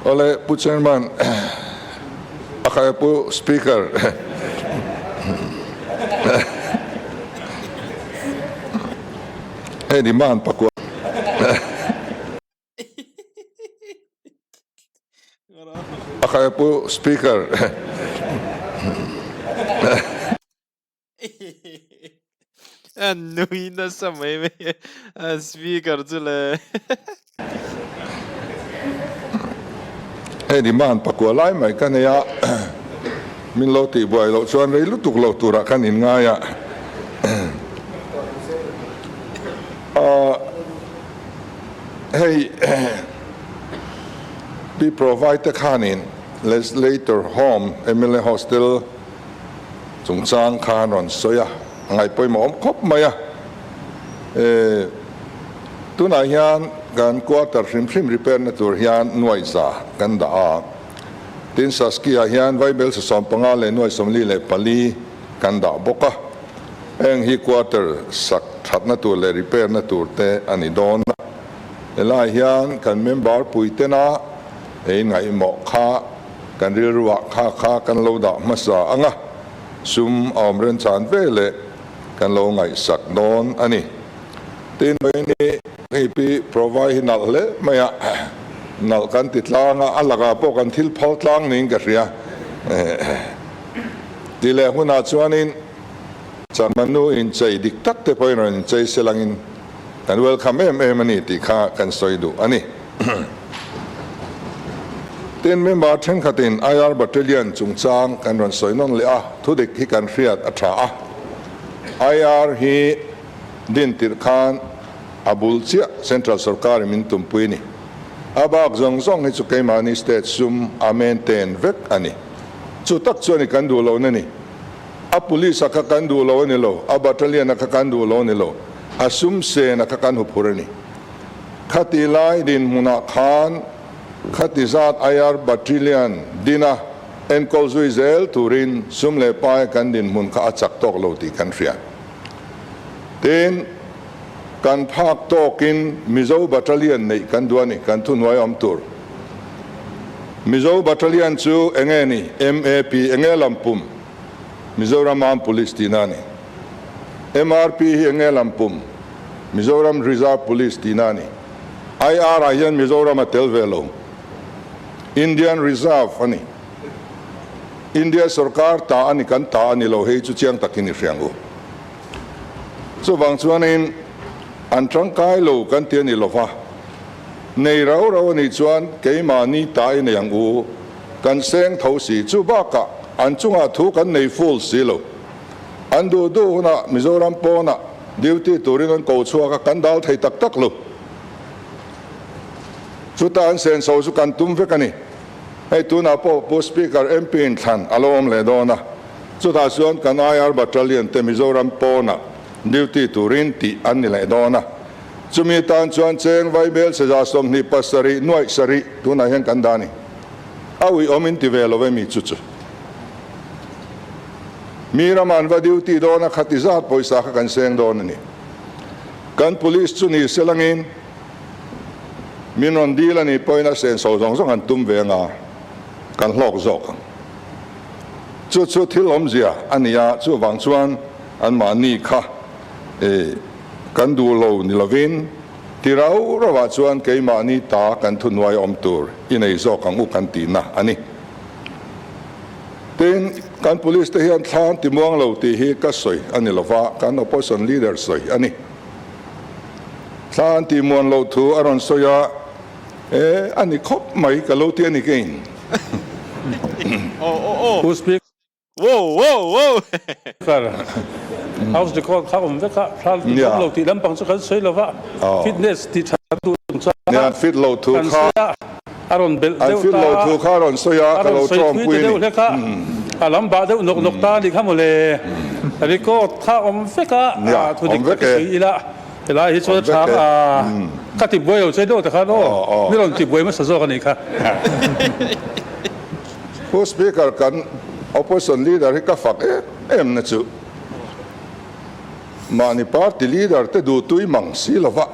Awle Pu Chairman, a khai Pu Speaker. Hei demand pakua. A khai Pu Speaker. An nui nasa mai mai a speaker chu le. Hei demand pakua lai mai ka nei a, min lo tih buai loh chuan rei lutuk lo turah khan in ngai a. Hei Pi Provide te khanin Legislator Home mla Hostel chungchang kha an rawn sawi a, a ngaihpawimawh awm khawp mai a. E, tunah hian kan quarter hrim hrim repair na tur hian nuaih za kan dah a, tin Saski ah hian Vaibel 75 leh nuaih 44 kan dah bawk a, heng hi quarter sak thatna tur leh repair na tur te a ni dawn a. Helai hian kan member puitena ei ngaihmawh kha Kan rilruah kha kha kan lo dah hmasa ang a, sum a awm renchan ve leh kan lo ngaihsak dawn a ni. Tin, Vaini hei pi Provai hi nalh hle mai a, nalh kan ti tlang a, a lakah pawh kan thil phal tlang niin ka hria. Ti leh hunah chuanin Changmanu inchei dik tak te pawhin rawn inchei se langin kan welcome em em a ni tih kha kan sawi duh a ni. Tin, member thenkhatin IR Battalion chungchang kan rawn sawi nawn leh a, thudik hi kan hriat a tha a. IR hi din tirh khan a bul chiah Central sorkarin min tumpui a ni. A bak zawng zawng hi chu keimahni state sum a maintain vek a ni. Chu tak chuan i kan duh lohna ni. A police a kha kan duh lo a ni lo, a battalion a kha kan duh lo a ni lo, a sum sen a kha kan huphur a ni. Khati lai dinhmunah khan khati zat IR Battalion dina enkawl zui zel turin sum leh pai kan dinhmun kha a chak tawk lo tih kan hria. Tin, kan phak tawkin Mizo Battalion neih kan duh a ni, kan thuhnuai awm tur. Mizo Battalion chu enge ni? MAP enge lampum? Mizoram Armed Police tihna a ni. MRP hi enge lampum? Mizoram Reserve Police tihna a ni. IR ah hian Mizoram a tel ve lo. Indian Reserve a ni. India sorkar ta a ni, kan ta a ni lo, hei chu chiang takin i hria ang u. Chuvang chuanin an tangkai lo kan ti a ni lova, nei rau rau a nih chuan keimahni ta i nei ang u, kan seng tho si. Chu bakah an chungah thu kan nei full si lo. An duh duh hunah Mizoram pawnah duty turin an ko chhuak a, kan dal thei tak tak lo. Chuta an senso chu kan tum vek a ni. Hei tunah pawh Pu Speaker MP in thlan a lo awm leh dawn a, chutah chuan kan IR Battalion te Mizoram pawnah duty turin tih an ni leh dawn a. Chumi tan chuan cheng vaibel seza 27 nuaih sarih tunah hian kan dah a ni. A uiawm in ti ve lo emi chu chu. Mi rama an va duty dawn a khati zat pawisa kha kan seng dawn a ni. Kan police chu ni se langin min rawn dil a nih pawhin a senso zawng zawng an tum ve anga kan hlawk zawk ang. Chu chu thil awmzia a ni a, chuvang chuan anmahni kha kan duh lo ni lovin ti rau rauah chuan keimahni ta kan thuhnuai awm tur i nei zawk ang u kan tihna a ni. Tin, kan police te hian thla an ti muang lo tih hi ka sawi a ni lova, kan opposition leader sawi a ni. Thla an ti muan loh thu a rawn sawi a, e, a ni khawp mai ka lo ti a ni keiin. Pu Speaker, House record kha awm vek a, thla an ti muang lo tih lampang chu kan sawi lova, fitness tih tha duh chung chuan kan sawi a. A rawn belh deuh ta a, a rawn sawi thui ta deuh hlek a, a lam bah deuh nawk nawk ta a nih kha mawle. Record kha awm vek a, thu dik tak i sawi ila, helai hi chuan a chhang a, ka ti buai lo che deuh ta khan aw, mi rawn ti buai hmasa zawk a nih kha. Pu Speaker, kan Opposition Leader hi ka fak em em na chu mahni party leader te duhtui mang si lova.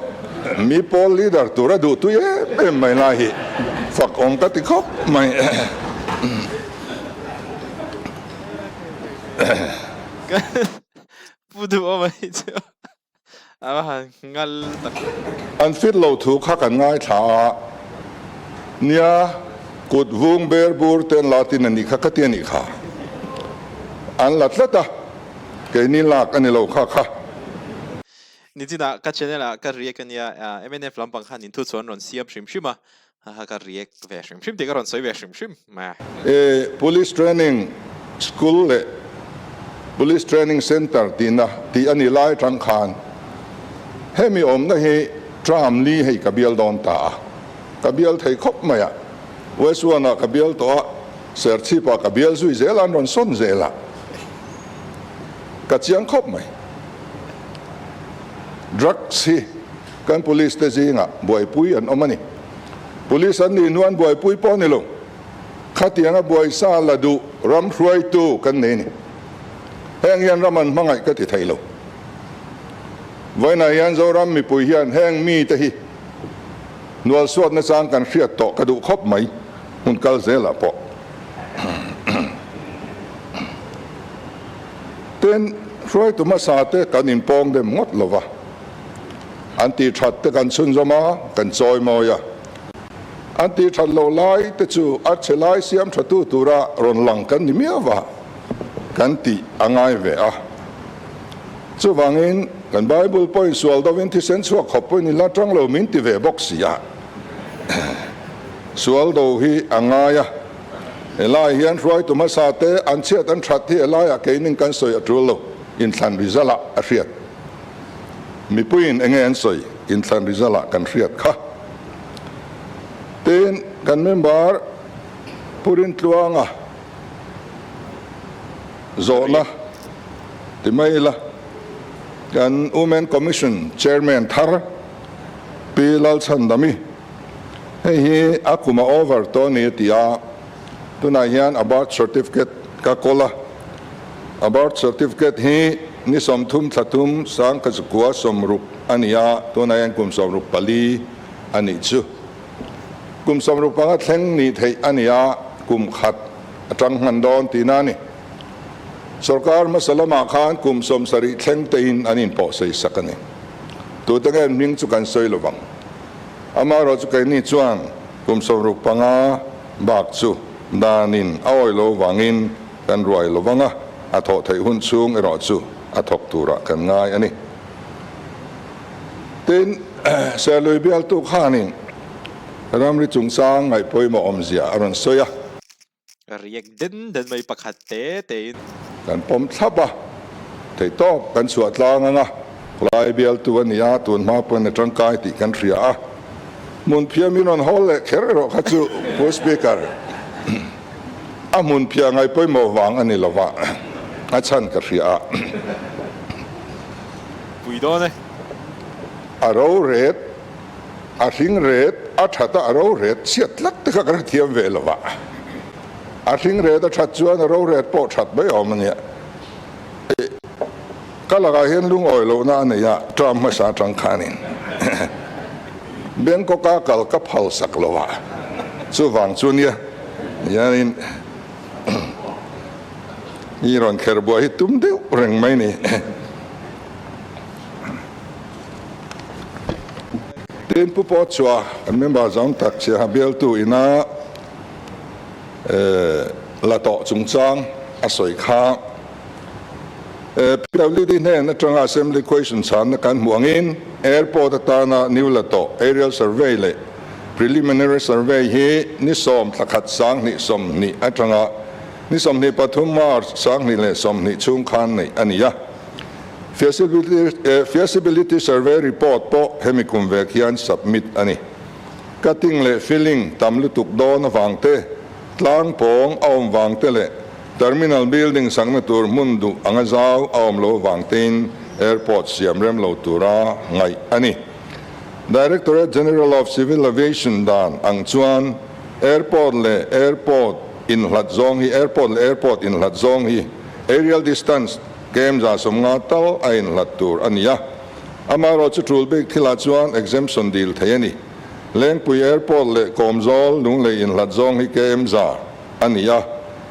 Mi pawl leader tur a duh tui em em mai lai hi fak awm ka ti khawp mai. Pu duh awm hi chu a va han ngal tak. An fit lo thu kha kan ngaithla a, nia kut vung ber bur te an la tin a nih kha ka ti a nih kha. An la tlat a, keini lak a ni lo kha kha. Nichinah ka channel ah ka react a nia, mnf lampang khan inthu chuan rawn siam hrim hrim a, haha ka react ve hrim hrim tih ka rawn sawi ve hrim hrim mai. E Police Training School leh Police Training Centre tihna tih a nih lai atang khan hemi awmna hi tram li hei ka bial dawn ta a, ka bial thei khawp mai a, West One ah ka bial tawh a, Serchhip ah ka bial zui zel a an rawn sawn zel a, ka chiang khawp mai. Drugs hi kan police te zingah buaipui an awm a ni. Police an nih hnuan buaipui pawh a ni lo. Khatianga buaisa la duh ram hruaitu kan nei a ni. Heng hian ram an hmangaih ka ti thei lo. Vawiinah hian Zoram mipui hian heng mite hi hnualsuatna chang kan hriat tawh ka duh khawp mai hmun kal zelah pawh. Tin, hruaitu hmasa te kan inpawng dem ngawt lo va, an tih that te kan chhunzawm a, kan chawi mawi a. An tih that loh lai te chu a chhe lai siam tha tu tura rawn lang kan ni miau va, kan tih a ngai ve a. Chuvangin, kan Bible pawhin sual dovin thisen chhuak khawp pawhin i la tang lo min ti ve bawk si a. Sual do hi a ngai a. Helai hian hruaitu hmasa te an chhiat an that hi helaiah keinin kan sawi a tul lo, inthlan result ah a hriat. Mipuiin enge an sawi inthlan result ah kan hriat kha. Tin, kan member Pu Rintluanga zawhna ti mai ila, kan Women Commission Chairman thar Pi Lalchhandami, Hei hi a kum a over tawh a ni a ti a, tunah hian a birth certificate ka kawl a, a birth certificate hi ni 30 thla thum sangkha 60 a ni a, tunah hian kum 64 a nih chu. Kum 65 thleng nih theih a ni a, kum khat atang hman dawn tihna a ni. Sorkar hmasa lamah khan kum 70 thleng tein an inpawhsei sak a ni. Tute nge hming chu kan sawi lovang. Amaherawh chu keini chuan kum 65 bak chu danin a awi lo vangin kan ruai lo vang a, a thawh theih hun chhung erawh chu a thawk turah kan ngai a ni. Tin, Serlui bialtu khanin ramri chungchang ngaihpawimawh awmzia a rawn sawi a. Riak den den mai pakhat te te in. Kan pawm thlap a, theihtawp kan chhuah tlang ang a, lai bialtu a ni a, tun hma pawn a tangkai tih kan hria a, hmunphiah min rawn hawl leh kher erawh kha chu Pu Speaker, a hmunphiah ngaih pawimawh vang a ni lo va, a chhan ka hria a. Pui dawn e. A ro ret. A hring ret a that a, a ro ret chhiat tlat te kha ka hrethiam ve lo va. A hring ret a that chuan a ro ret pawh that mai awm a nia. Ka lakah hian lungawi lohna a nei a, term hmasa atang khanin Bangkok-a kal ka phal sak lo va, chuvang chu nia hianin i rawn kher buai hi tum deuh reng mai ni. Tin, Pu Pawh chua kan member zawng tak chiaha bialtu ina la tawh chungchang a sawi kha. PWD hnen atanga Assembly Question chhanna kan hmuh angin Airport atana new la tawh Aerial Survey leh Preliminary Survey hi ni 10 thla khat 2020 atanga ni 23 March 2020 chhung khan neih a ni a. Feasibility Survey Report pawh hemi kum vek hian submit a ni. Cutting leh filling tam lutuk dawn avang te, tlang pawng a awm vang te leh Terminal Building sakna tur hmun duh anga zau a awm lo avang tein Airport siam rem lo tura ngaih a ni. Directorate General of Civil Aviation dan ang chuan Airport leh Airport inhlat zawng hi Airport leh Airport inhlat zawng hi Aerial Distance, Kem 150 tal a inhlat tur a ni a. Amaherawhchu tul bik thilah chuan exemption dil thei a ni. Lengpui Airport leh Kawmzawl Lunglei inhlat zawng hi KM a ni a,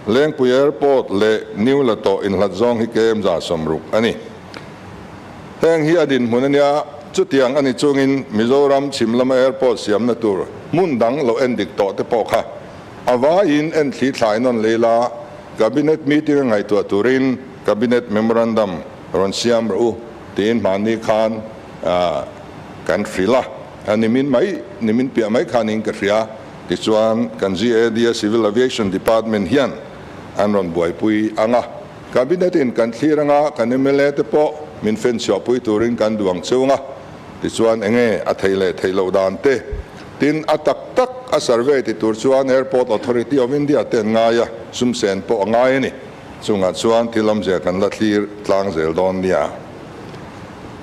Lengpui Airport leh New Latawh inhlat zawng hi KM 60 a ni. Heng hi a dinhmun a nia, chutiang a ni chungin Mizoram chhim lama airport siamna tur hmun dang lo en dik tawh te pawh kha a vaiin en thli thlai nawn lei la, Cabinet meeting a ngaihtuah turin Cabinet Memorandum rawn siam rawh u tiin hmanni khan kan hrilh a, a nimin mai, nimin piah mai khanin ka hria. Tichuan kan GAD-a Civil Aviation Department hian an rawn buaipui ang a. Cabinet in kan thlir anga kan mla te pawh min fen chhuahpui turin kan duang chung a, tichuan enge a theih leh theih loh dan te, tin a tak tak a survey ti tur chuan Airport Authority of India te an ngai a, sum sen pawh a ngai a ni. Chungah chuan thil awmzia kan la thlir tlang zel dawn nia.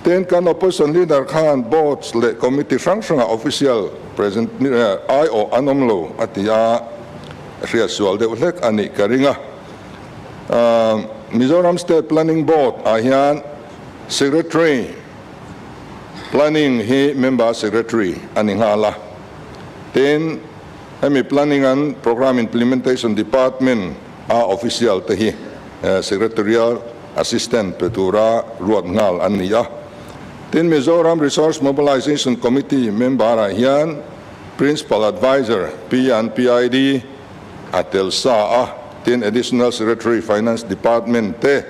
Tin kan opposition leader khan boards leh committee hrang hrangah official present aiawh an awm lo a ti a, hriatsual deuh hlek a nih ka ring a. Mizoram State Planning Board ah hian Secretary, Planning hi Member Secretary a ni nghal a. Tin, hemi Planning and Programme Implementation Department a official te hi Secretarial Assistant pe tura ruat nghal an ni a. Tin, Mizoram Resource Mobilization Committee member ah hian Principal Adviser, P&PID, A tel sa a, tin Additional Secretary Finance Department te,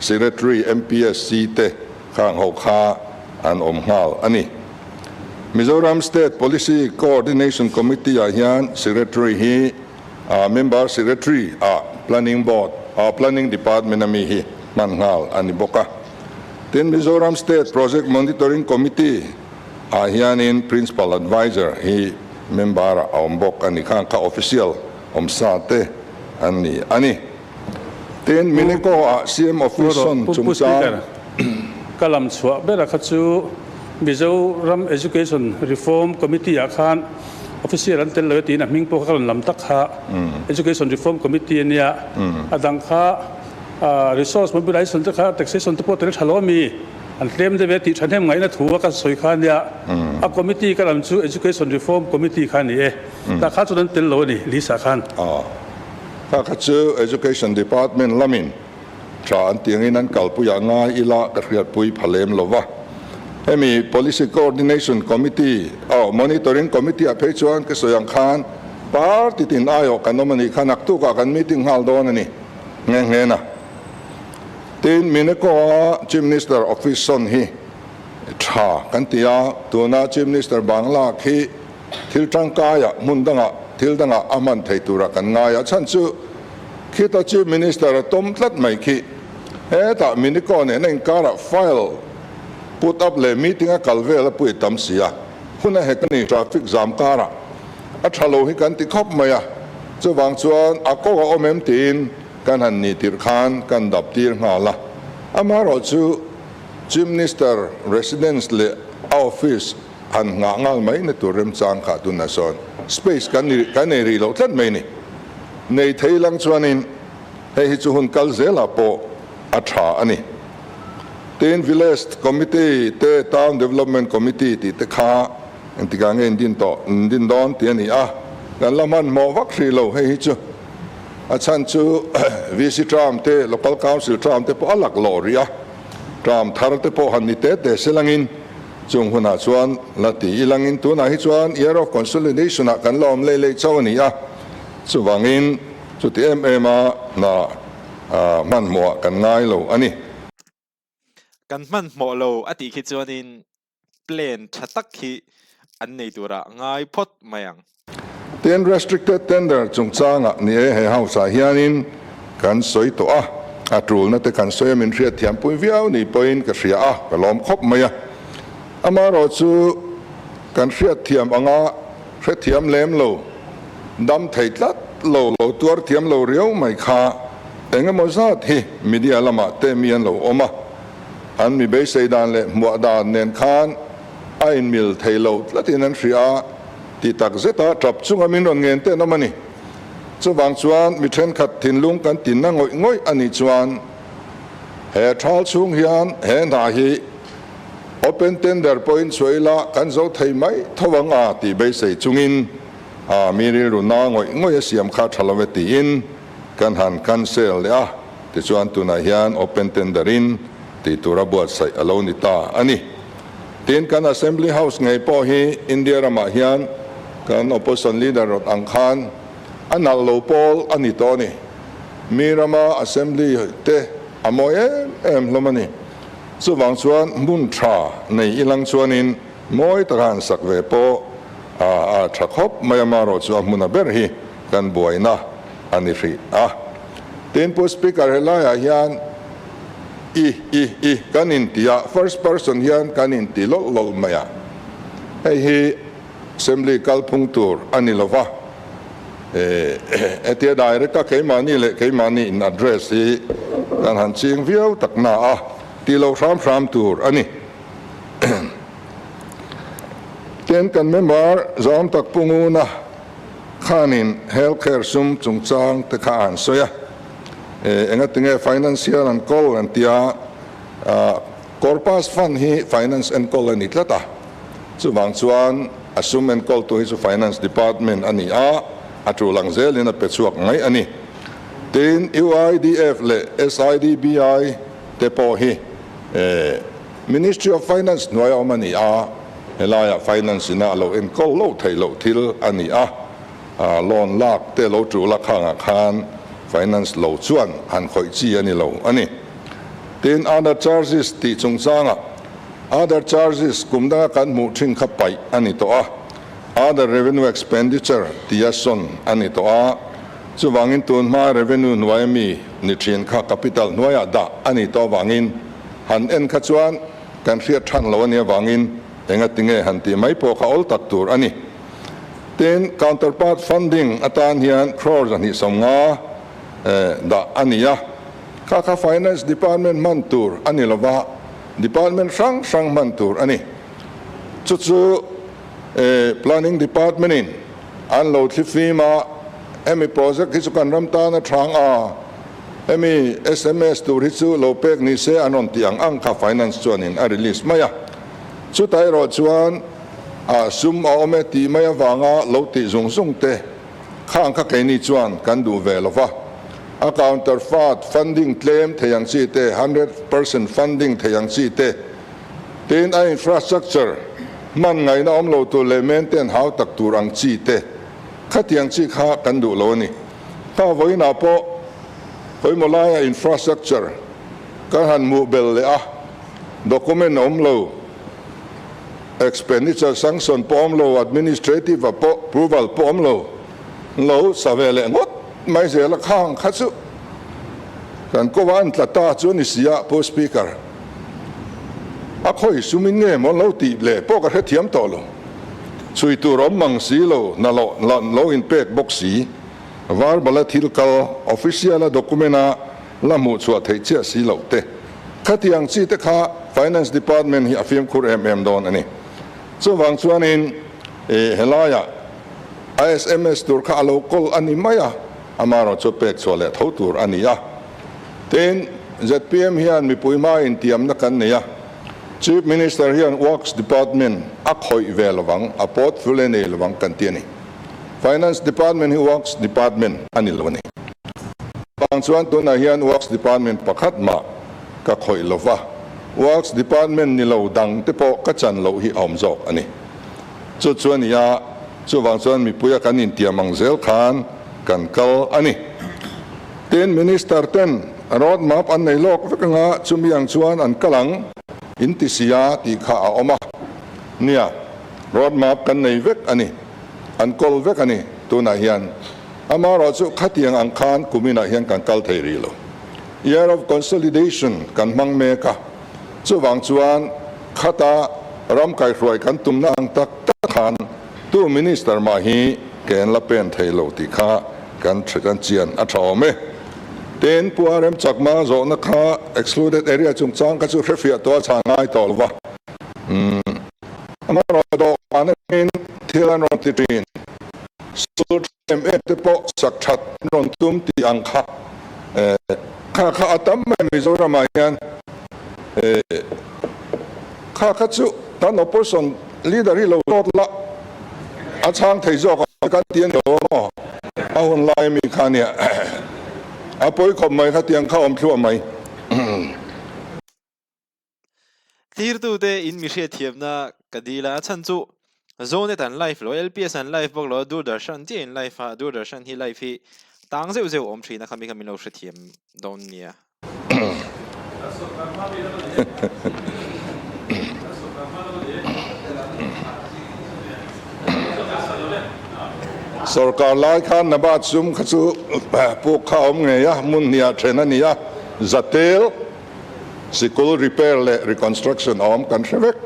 Secretary MPSC te khang ho kha an awm nghal a ni. Mizoram State Policy Coordination Committee ah hian Secretary hi Member Secretary ah Planning Board ah Planning Department a mi hi hman nghal a ni bawk a. Tin Mizoram State Project Monitoring Committee ah hianin Principal Adviser hi member a awm bawk a ni kha kha official awm sa te an ni a ni. Tin, Minico ah CM office sawn chungchang. Ka lam chhuah bera kha chu Mizoram Education Reform Committee ah khan official an tel lo e tiin a hming pawh kha ka rawn lam tak kha Education Reform Committee a nia. A dang kha resource mobilization te kha taxation te pawh tel tha lo a mi. An tlem deuh e tih thahnem ngaihna thu a ka sawi kha ania, a committee ka lam chu Education Reform Committee kha a ni e, tah kha chuan an tel lo a ni Lisa khan. Aw, kha kha chu Education Department lamin tha an tih angin an kalpuiah ngai ila ka hriatpui pha lem lo va. Hemi Policy Coordination Committee, aw, Monitoring Committee ah phei chuan ka sawi ang khan party tin aiawh kan awm a nih kha naktukah kan meeting nghal dawn a ni nghe nghe na. Tin, Mineko-a Chief Minister office sawn hi tha kan ti a, tuna Chief Minister Bangla khi thil tangkaiah hmun dangah thil dangah a hman thei tura kan ngai a, chhan chu khita Chief Minister a tawm tlat mai khi hetah Mineko nen a inkarah file put up leh meeting a kal vel a pui tam si a, hun a hek a ni, traffic zam karah a tha lo hi kan ti khawp mai a, chuvang chuan a kawng a awm em tiin Kan han nih tirh khan kan dap tir nghal a, amaherawhchu Chief Minister residence leh a office han nghah nghal mai na tur remchang kha tunah sawn space kan kan nei rih loh tlat mai ni. Nei thei lang chuanin hei hi chu hun kal zelah pawh a tha a ni. Tin, Village Committee te Town Development Committee tih te kha engtikah nge in din tawh, in din dawn tih a ni a, kan la hmanhmawh vak hrih lo hei hi chu. A chhan chu VC term te, Local Council term te pawh a lak lawh rih a, term thar te pawh han ni te te se langin chung hunah chuan la ti i langin tunah hi chuan Year of Consolidation ah kan la awm lei lei chauh a ni a, chuvangin chuti em em a hna hmanhmawhah kan ngai lo a ni. Kan hmanhmawh lo a tih khi chuanin Plan tha tak hi an nei turah ngai phawt mai ang. Tin, Restricted Tender chungchangah ni e he House ah hianin kan sawi tawh a, a tulna te kan sawi a min hriatthiampui viau ni pawhin ka hria a, ka lawm khawp mai a. Amaherawhchu kan hriatthiam anga hrethiam lem lo, dam thei tlat lo, lo tuar thiam lo riau mai kha engemaw zat hi media lamah te mi an lo awm a. An mi beisei dan leh hmuah dan nen khan a inmil thei lo tlatin an hria a, ti tak zeta tap chunga min rawn ngen ten awm a ni. Chuvang chuan mi thenkhat thinlung kan tinna ngawih ngawih a nih chuan he thal chhung hian he hna hi Open tender pawhin chhuah ila kan zo thei mai tho ang a tih beisei chungin a mi rilru na ngawih ngawih a siam kha tha lo e tiin kan han cancel leh a, tichuan tunah hian open tender in tih tura buatsaih a lo ni ta a ni. Tin, kan Assembly House ngei pawh hi India ramah hian kan opposition leader rawt ang khan a nalh lo pawl a ni tawh a ni. Mi rama Assembly te a mawi em em hlawm a ni. Chuvang chuan hmun tha nei ilang chuanin mawi taka han sak ve pawh a tha khawp mai a, marawh chu a hmuna ber hi kan buaina a ni hrih a. Tin, Pu Speaker helaiah hian i, i, i kan inti a, first person hian kan inti lawlh lawlh mai a, hei hi Assembly kalphung tur a ni lo va, hetia direct a keimahni leh keimahni in address hi kan han ching viau tak na a, tih loh hram hram tur a ni. Tin, kan member zawm tak Pu Nguna khanin health care sum chungchang te kha a han sawi a, engatinge financial an kawl an tia, Corpus Fund hi finance enkawl a ni tlat a, chuvang chuan a sum enkawltu hi chu Finance Department a ni a, a tul ang zelin a pe chhuak mai a ni. Tin, UIDF leh SIDBI te pawh hi Ministry of Finance hnuaia awm a ni a, helaiah Finance ina a lo enkawl lo theih loh thil a ni a, loan lak te lo tul a khangah khan Finance lo chuan han khawih chi a ni lo a ni. Tin, other charges tih chungchangah other charges kum danga kan hmuh thin kha paih a ni tawh a, other revenue expenditure tia sawn a ni tawh a, chuvangin tun hma revenue hnuaia mi ni thin kha capital hnuaiah dah a ni tawh avangin han en kha chuan kan hriat than lo a nih avangin engatinge han tih mai pawh kha awl tak tur a ni. Tin, counterpart funding atan hian crore 250 dah a ni a. Kha kha Finance Department hman tur a ni lova, Department hrang hrang hman tur a ni. Chu chu Planning Department in an lo thli fim a, hemi project hi chu kan ram tan a thang a, hemi sms tur hi chu lo pek ni se an rawn tih ang ang kha Finance chuanin a release mai a. Chutah erawh chuan sum a awm e tih mai avanga lo tih zung zung te, Khang kha keini chuan kan duh ve lo va, a counterfart funding tlem thei ang chi te, 100% funding thei ang chi te, tin a infrastructure hman ngaihna awm lo tur leh maintain hau tak tur ang chi te, khatiang chi kha kan duh lo a ni. Kha vawiinah pawh pawimawh laia infrastructure kan han hmuh bel leh a, document a awm lo. Expenditure sanction pawh awm lo, administrative ah pawh approval pawh awm lo, lo sa ve leh ngawt mai zel a khang kha chu kan ko a an tla ta chu a ni si a, Pu Speaker. A khawi sumin nge maw lo tih leh pawh ka hrethiam tawh lo. Chhui tur awm mang si lo, na loh lo inpek bawk si, verbal a thil kal, official a document a la hmuh chhuah theih chiah si loh te. Khatiang chi te kha Finance Department hi a fimkhur em em dawn a ni. Chuvang chuanin helaiah ISMS tur kha a lo kawl a ni mai a, amaherawh chu pek chhuah leh tho tur a ni a. Tin, zpm hian mipui hma intiamna kan nei a, Chief Minister hian Works Department a khawih ve lovang, a portfolio nei lovang kan ti a ni. Finance Department hi Works Department a ni lo a ni. Vang chuan tunah hian Works Department pakhat mah ka khawih lo va, Works Department ni lo dang te pawh ka chan loh hi a awm zawk a ni. Chu chu a ni a, chuvang chuan mipuia kan intiam ang zel khan kan kal a ni. Tin, Minister ten road map an nei lawk vek anga chumi ang chuan an kal ang in ti sia tih kha a awm a. Nia, road map kan nei vek a ni, an kawl vek a ni tunah hian. Amaherawh chu khatiang ang khan kuminah hian kan kal thei rih lo. Year of Consolidation kan hmang mek a, chuvang chuan khata ram kaihruai kan tumna ang tak tak khan tu Minister mah hi ke an la pen thei lo tih kha kan kan chian a tha awm e. Tin, Pu RM Chakma zawhna kha excluded area chungchang kha chu hrefiah tawh a chhan ngai tawh lo va. Umm, amaherawh dawhkan atangin thil an rawn ti thin. Sul em em te pawh sak that an rawn tum tih ang kha kha kha a tam mai Mizoramah hian. Kha kha chu kan opposition leader hi lo zawt la, a chhang thei zawk ang kan ti a ni lo maw? A hun lai ami kha nia a pawi khawp mai kha tiang kha awm thluah mai. Tirtute in mi hriatthiamna ka dil a, a chhan chu Zonet an live lo, LPS an live bawk lo a, Doordarshan chiah in live a, Doordarshan hi live hi tang zeuh zeuh awm thin a, khami kha min lo hrethiam dawn nia. Sorkar lai khan Nabat sum kha chu puk kha a awm ngei a, hmun hniah then a ni a, Zatel sikul repair leh reconstruction a awm kan hre vek.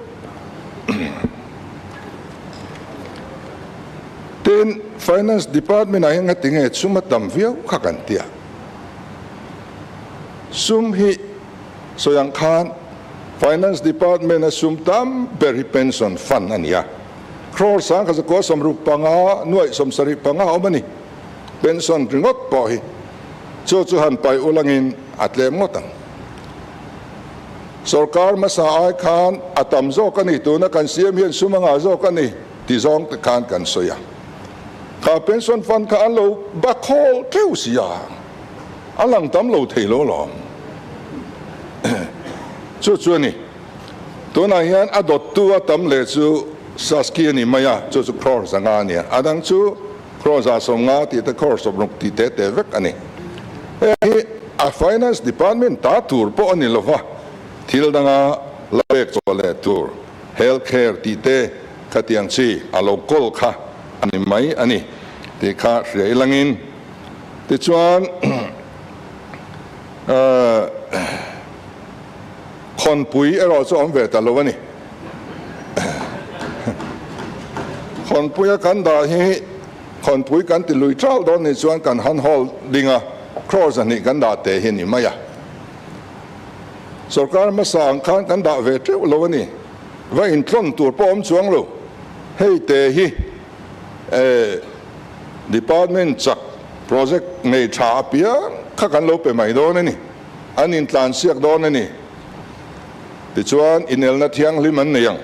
Tin, Finance Department ah hian ngati nge sum a tam viau kha kan ti a. Sum hi sawi ang khan Finance Department a sum tam ber hi pension fund a ni a. Crore sangkhat zakua sawmruk panga nuaih sawmsarih panga a awm a ni. Pension ringawt pawh hi chu chu han paih ulangin a tlem ngawt ang. Sorkar hmasa ai khan a tam zawk a ni, tuna kan siam hian sum a ngah zawk a ni ti zawng te khan kan sawi a. Kha pension fund kha an lo bakhawl theuh si a, a lang tam lo thei lo alawm. Chu chu a ni. Tunah hian a dawttu a tam leh chu Saski a ni mai a, chu chu crore zanga a ni a, a dang chu Crore 150 tih te crore 60 tih te te vek a ni. Hei hi a Finance Department ta tur pawh a ni lova, thil danga la pek chawh leh tur, Health Care tih te khatiang chi a lo kawl kha a ni mai a ni tih kha hria ilangin. Tichuan Khawnpui erawh chu a awm ve ta lo a ni. Khawnpuia kan dah hi khawnpui kan ti lui ṭauh dawn nih chuan kan han hawl ding a, crore 200 kan dah teh hi a ni mai a. Sorkar hmasa ang khan kan dah ve ṭeuh lo a ni. Va intlawn tur pawh awm chuang lo. Hei te hi department chak project nei ṭha apiang kha kan lo pe mai dawn a ni. An intlansiak dawn a ni. Tichuan, inelna thianghlim an nei ang.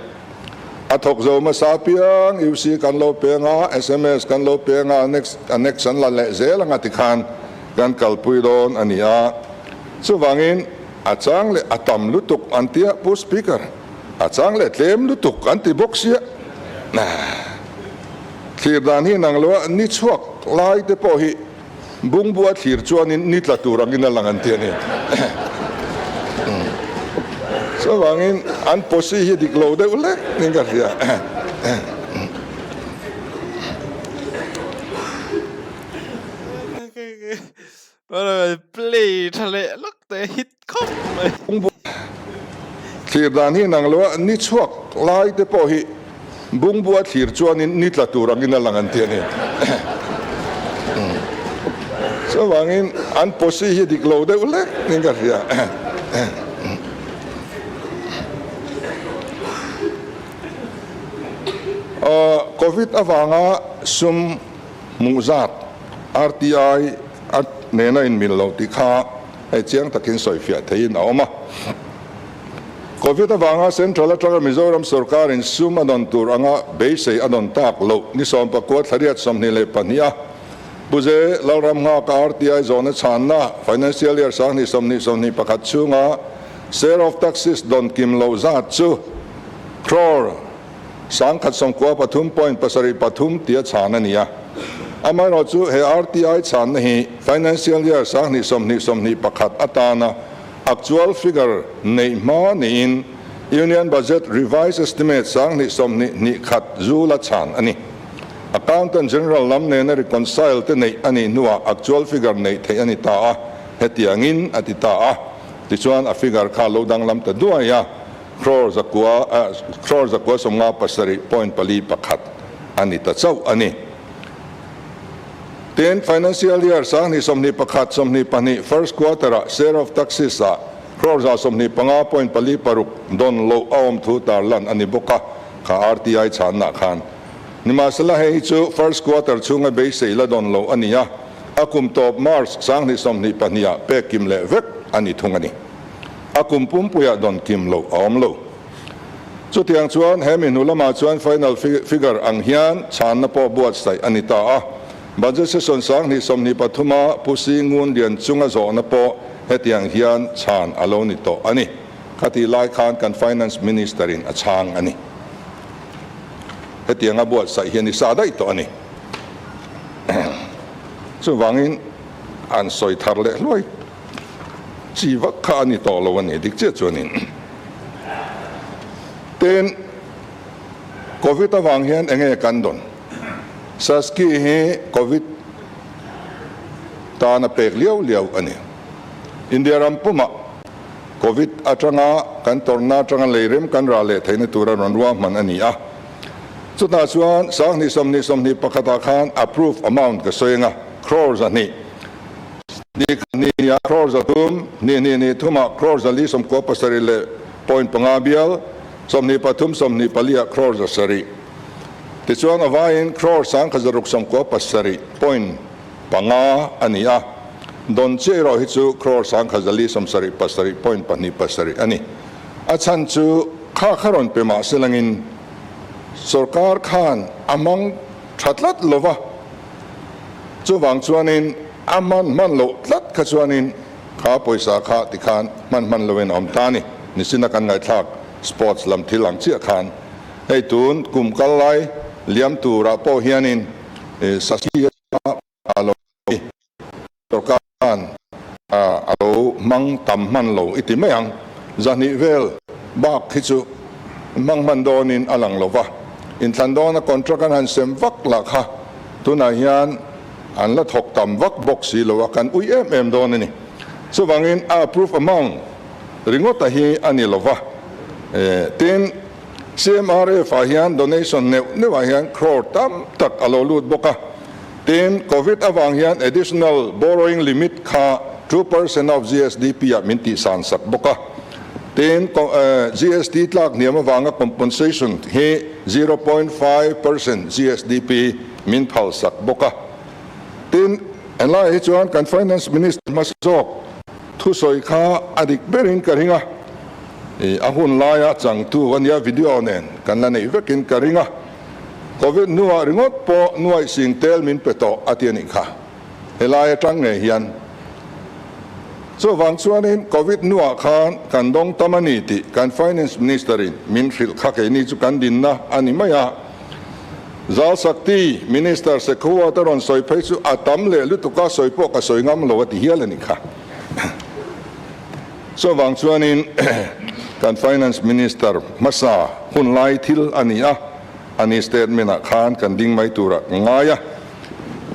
A thawk zo hmasa apiang UC kan lo peng a, sms kan lo peng a, annex an la leh zel ang a tikhan kan kalpui dawn a ni a. Chuvangin, a chang leh a tam lutuk an ti a, Pu Speaker, a chang leh tlem lutuk an ti bawk sia. Thlir dan hi nang lo a, ni chhuak lai te pawh hi Bungbu a thlir chuanin ni tla tur angin a lang an ti a ni. Chuvangin an posi hi dik lo deuh lek niin ka hria. Play tha leh lawk teh hit khawp mai. Bungbu thlir dan hi nang lo a, ni chhuak lai te pawh hi Bungbu a thlir chuanin ni tla tur angin a lang an ti a ni. Chuvangin an posi hi dik lo deuh lek niin ka hria. Covid avanga sum hmuh zat RTI a nena inmil lo tih kha hei chiang takin sawifiah theihin a awm a. Covid avanga Central atanga Mizoram sorkarin sum a dawn tur anga beisei a dawn tak loh ni 19 thlariat 22 a Puze Lalram nghaka RTI zawhna chhanna Financial Year 2020 21 chhunga share of taxes dawn kim loh zat chu crore 193.73 tia chhan a ni a. Amaherawhchu he RTI chhanna hi Financial Year 2020 21 atana Actual figure neih hma niin Union Budget Revised Estimate 2021 zula chhan a ni. Accountant General lam nena reconcile te neih a nih hnuah actual figure neih theih a ni ta a, hetiangin a ti ta a. Tichuan a figure kha lo danglam ta duai a, crore zakua crore zakua 57.41 a ni ta chauh a ni. Tin, Financial Year 2021 22 First Quarter ah share of taxes ah crore 125.46 dawn loh a awm thu tarlan a ni bawk a, kha RTI chhanna khan. Nimahsela hei hi chu First Quarter chhunga beisei la dawn loh a ni a, a kum tawp March 2022 ah pek kim leh vek a ni thung a ni. A kum pumpuiah dawn kim loh a awm lo. Chutiang chuan he mi hnu lamah chuan final figure ang hian chhanna pawh buatsaih a ni ta a. Budget session 2023 a Pu Si Ngun Lian chunga zawhna pawh hetiang hian chhan a lo ni tawh a ni. Khatih lai khan kan Finance Minister in a chhang a ni. Hetianga buatsaih hi a ni sa daih tawh a ni. Chuvangin an sawi thar leh hluai chi vak kha a ni tawh lo a ni dik chiah chuanin. Tin, Covid avang hian enge kan dawn? Saski hi Covid tana pek liau liau a ni. India ram pumah Covid atanga kan tawrhna atanga leirem kan rah leh theihna tura rawn ruahman a ni a. Chutah chuan 2020 21 ah khan approve amount ka sawi anga crore 200, ni khat ni ah crore 300, ni hnih ni thum ah crore 497 leh point panga bial, 23 24 ah crore 700. Tichuan a vaiin crore 1697 point panga a ni a, dawn chiah erawh hi chu crore 1477 point pahnih pasarih a ni. A chhan chu kha kha rawn pe mah se langin sorkar khan a hmang tha tlat lo va, chuvang chuanin a hman hman loh tlat kha chuanin kha pawisa kha tikhan hman hman loin a awm ta a ni. Nisina kan ngaihthlak sports lam thil ang chiah khan hei tun kum kal lai liam turah pawh hianin Sasi a lo ni. Sorkar khan a lo hmang tam hman lo i ti mai ang. 200 vel bak hi chu hmang hman dawnin a lang lo va. Inthlan dawna contract an han sem vak lah kha tunah hian an la thawk tam vak bawk si lo a, kan ui em em dawn a ni. Chuvangin a approve amount ringawta hi a ni lo va. Tin, CMRF ah hian donation neuh neuh ah hian crore tam tak a lo lut bawk a. Tin, Covid avang hian additional borrowing limit kha 2% of GSDP ah min tihsan sak bawk a. Tin, GST tlak hniam avanga compensation hi 0.5% GSDP min phal sak bawk a. Tin, helai hi chuan kan Finance Minister hmasa zawk thusawi kha a dik berin ka ring a. A hun laia changtu a nia video nen kan la neih vekin ka ring a, Covid hnuah ringawt pawh nuaih sing tel min pe tawh a ti a nih kha. Helai atang ngei hian. Chuvang chuanin Covid hnuah khan kan dawng tam a ni tih kan Finance Minister in min hrilh kha keini chu kan dinna a ni mai a. Zal Shakti Minister Shekhawat a rawn sawi phei chu a tam leh lutuk a sawi pawh ka sawi ngam lo a ti hial a nih kha. Chuvang chuanin kan Finance Minister hmasa hun lai thil a ni a, a ni statement ah khan kan ding mai tura ka ngai a.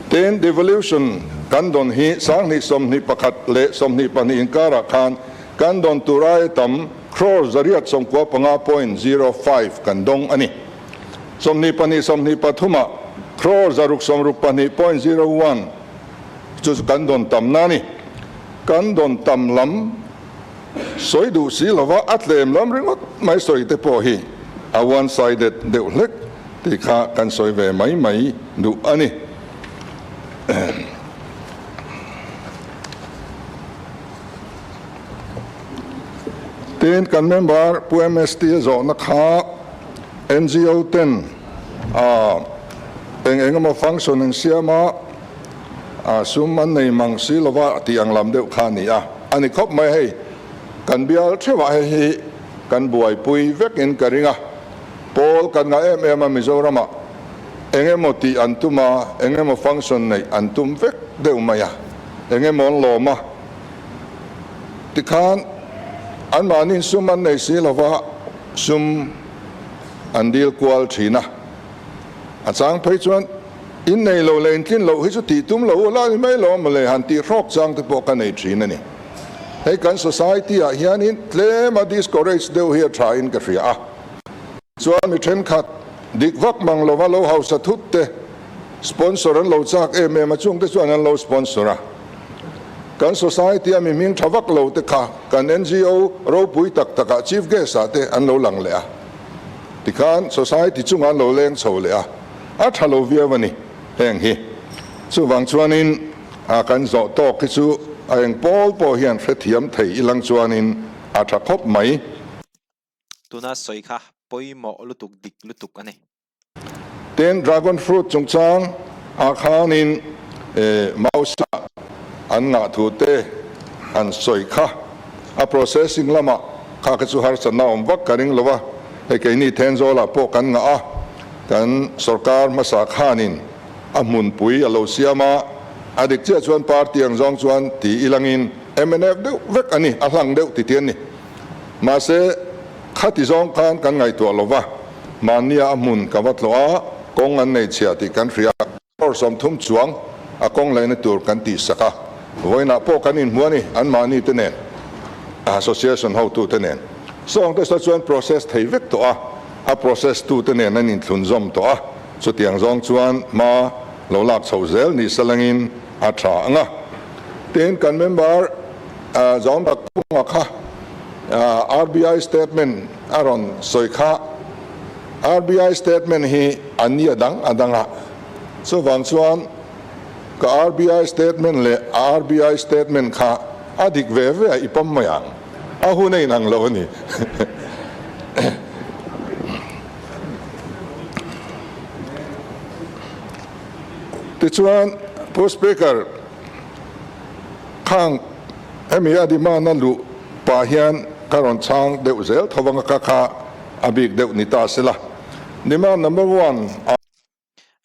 Tin, devolution kan dawn hi 2021 leh 22 inkarah khan kan dawn tur aia tam crore 895.05 kan dawng a ni. 22 23 ah crore 662.01 chu kan dawn tamna a ni. Kan dawn tam lam sawi duh si lova a tlem lam ringawt mai sawi te pawh hi a one sided deuh hlek tih kha kan sawi ve mai mai duh a ni. Tin, kan member Pu MST a zawhna kha NGO ten a eng eng emaw function an siam a, A sum an nei mang si lova tih ang lam deuh kha a ni a, a ni khawp mai hei. Kan bial theuhah hei hi kan buaipui vekin ka ring a, pawl kan ngah em em a Mizoramah eng emaw tih an tum a, eng emaw function neih an tum vek deuh mai a, eng emaw an lawm a, tikhan anmahniin sum an nei si lova sum an dil kual thin a, a chang phei chuan In nei lo leh intlin loh hi chu tih tum lo ula ni mai lo maw le han tih hrawk chang te pawh ka nei thin a ni. Hei kan society ah hianin tlem a discourage deuh hi a tha in ka hria a. Chuan mi thenkhat dik vak mang lova lo hausa thut te sponsor an lo chak em em a chung te chuan an lo sponsor a. Kan society a mi hming tha vak lo te kha kan NGO ropui tak tak ah chief guest ah te an lo lang leh a. Tikhan society chungah an lo leng chho leh a. A tha lo viau a ni heng hi. Chuvang chuanin a kan zawh tawk hi chu a eng pawl pawh hian hrethiam thei ilang chuanin a tha khawp mai. Tuna sawi kha. Pawimawh lutuk dik lutuk a ni. Tin, dragon fruit chungchang ah khanin mouse ah an ngah thu te an sawi kha. A processing lamah kha kha chu harsatna awm vak ka ring lo a, hei keini Thenzawl ah pawh kan ngah a, kan sorkar hmasa khanin a hmunpui a lo siam a, a dik chiah chuan party ang zawng chuan ti ilangin mnf deuh vek a ni, a hlang deuh ti ti an ni. Mahse, khati zawng khan kan ngaihtuah lo va, mahnia a hmun ka va tlawh a, kawng an nei chhia tih kan hria. Crore 30 chuang a kawng laihna tur kan tihsak a, vawiinah pawh kan inhmu a ni, anmahni te nen, association hotute nen. Sawngte saw chuan process thei vek tawh a, a process tute nen an inthlunzawm tawh a, chutiang zawng chuan hma lo lak chhoh zel ni salangin a tha ang a. Tin, kan member Zawm tak Phunga kha RBI statement a rawn sawi kha. RBI statement hi a ni a dang a dang a, chuvang chuan ka RBI statement leh a RBI statement kha a dik ve ve a, i pawm mai ang. A hun a inang lo a ni. Tichuan, Pu Speaker, Khang hemi a demand a luh pah hian ka rawn chhang deuh zel tho vang a ka kha a bik deuh ni ta sela. Demand number one a.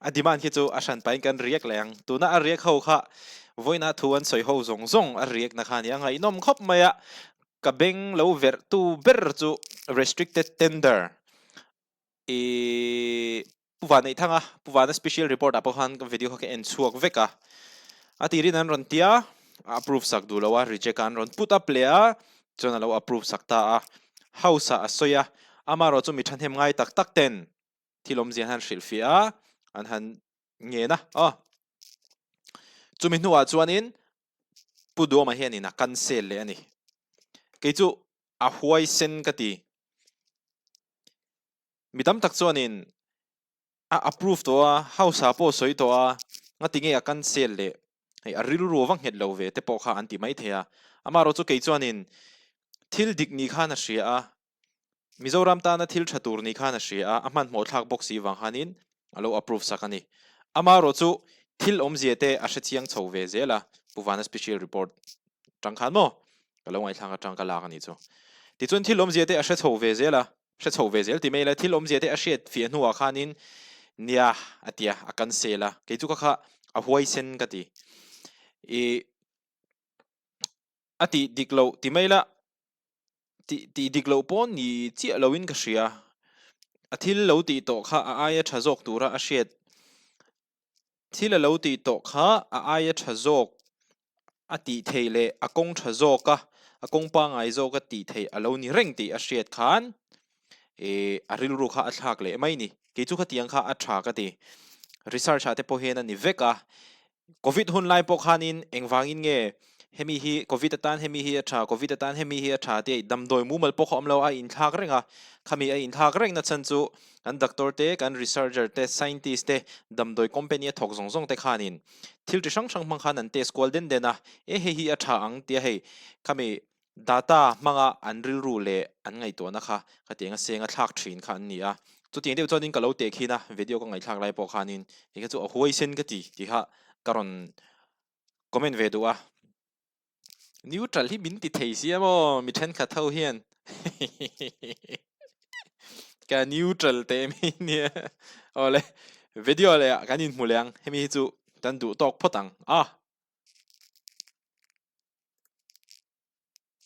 A demand khi chu a hran pahin kan riak leh ang. Tuna a riak ho kha vawiina thu an sawi ho zawng zawng a riak na kha a ni a, ngaihnawm khawp mai a. Ka beng lo verh tu ber chu restricted tender i Pu Vanneihthanga, Pu Vana special report ah pawh khan ka video kha ka en chhuak vek a, a tirin an rawn tia, a approve sak duh lo a, reject a an rawn put up leh a, chuan a lo approve sak ta a, house ah a sawi a, amaherawh chu mi thahnem ngai tak tak ten thil awmzia an han hrilhfiah a, an han ngen a, aw chumi hnuah chuanin Pu Duama hianin a cancel leh a ni, kei chu a huaisen ka ti. Mi tam tak chuanin a approve tawh a, house ah pawh sawi tawh a, ngati nge a cancel leh hei a rilru a va nghet lo ve te pawh kha an ti maithei a. Amaherawh chu kei chuanin thil dik ni khan a hria a, Mizoram tana thil tha tur ni khan a hria a, a hmanhmawh thlak bawk si vang khanin a lo approve sak a ni. Amaherawh chu thil awmzia te a hrechiang chho ve zel a, Pu Vana special report tang khan maw ka lo ngaihthlak atang ka lak a nih chu. Tichuan thil awmzia te a hre chho ve zel a, hre chho ve zel ti mai ila thil awmzia te a hriat fiah hnuah khanin nia a ti a, a cancel a, kei chu ka kha a huaisen ka ti. I a tih dik loh ti mai ila tih tih dik loh pawh ni chiah loin ka hria, a thil lo tih tawh kha a aia tha zawk tura a hriat Thil a lo tih tawh kha a aia tha zawk a tih theih leh a kawng tha zawk a, a kawng pangngai zawk a tih theih a lo ni reng tih a hriat khan ih a rilru kha a thlak leh mai ni. Kei chu khatiang kha a tha ka ti. Research ah te pawh hian a ni vek a. Covid hun lai pawh khanin engvangin nge hemi hi Covid atan hemi hi a tha, Covid atan hemi hi a tha tia damdawi mumal pawh kha awm lo a inthlak reng a. Khami a inthlak reng na chhan chu Kan doctor te, kan researcher te, scientist te, damdawi company a thawk zawng zawng te khanin thil chi hrang hrang hmang khan an test kual den den a, e hei hi a tha ang tia hei khami data hmanga an rilru leh an ngaihtuahna kha khatiang a seng a thlak thin kha an ni a. Chutiang deuh chuanin ka lo teh khin a, video ka ngaihthlak lai pawh khanin hei kha chu a huaisen ka ti tih kha ka rawn comment ve duh a. Neutral hi min ti thei sia maw mi thenkhat ho hian ka neutral teh mai nia awle video leh ah kan inhmu leh ang hemi hi chu kan duh tawk phawt ang a.